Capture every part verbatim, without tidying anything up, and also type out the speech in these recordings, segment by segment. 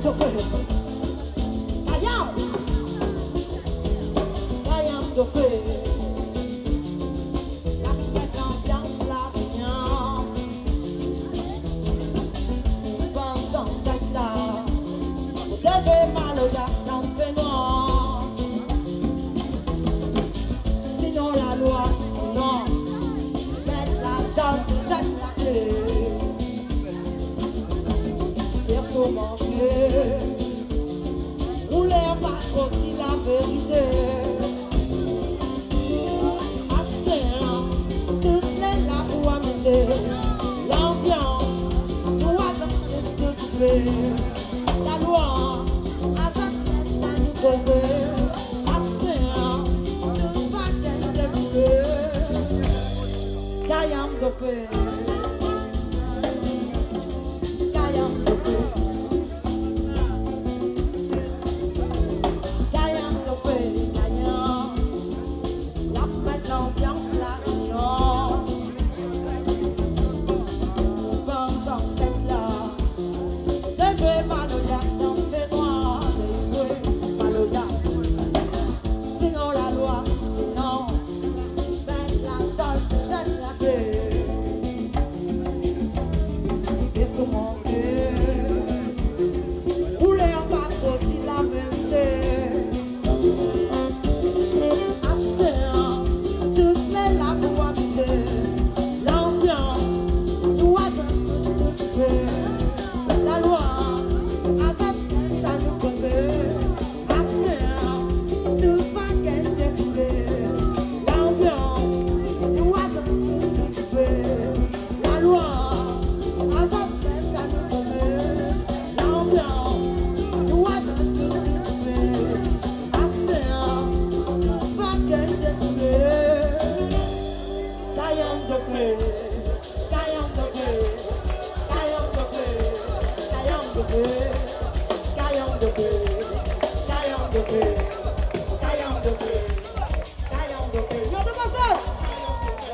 Dofé. Kayanm. Kayanm Dofé. La mèt lanbians La Rényon. Bann zansèt la, pou dézoué maloya dan fénoir. Sinon la loi, sinon, mèt la zone, zone la klé. Pèrsonn manké, ou lé pa tro di la vérité. Astèr, tout lé la pou amizé. Lanbians, nou azot tout, tout fé. La loi, azot lès anou kozé. Astèr, tout va gingn défoulé. Kayanm Dofé. Kayanm Dofé. Kayanm Dofé, kayanm. La mèt lanbians La Rényon. Bann zansèt la, dézoué maloya dan fénoir, dézoué maloya. Sinon la loi, sinon, mèt la zone, zone la klé. Pèrsonn manké, ou lé pa tro di la vérité. Astèr, tout lé la pou amizé. Lanbians, nou azot tout, tout fé. La loi, azot lès anou kozé. Astèr, tout va gingn défoulé. Lanbians, nou azot tout, tout fé. La loi, azot lès anou kozé. Lanbians, nou azot tout, tout fé. Astèr, tout va gingn défoulé. Kayanm Dofé, kayanm Dofé, kayanm Dofé, kayanm Dofé, kayanm Dofé, kayanm Dofé, kayanm Dofé, kayanm Dofé. Yo, demoiselle,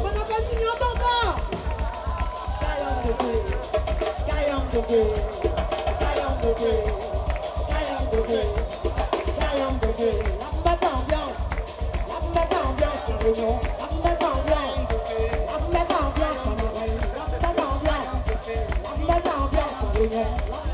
mon ami, mi antann pa. Kayanm Dofé, kayanm Dofé, kayanm Dofé, kayanm Dofé, kayanm Dofé. La mèt lanbians. La mèt lanbians La Rényon, la mèt lanbians. La mèt lanbians La Rényon, la mèt lanbians. La mèt lanbians La Rényon.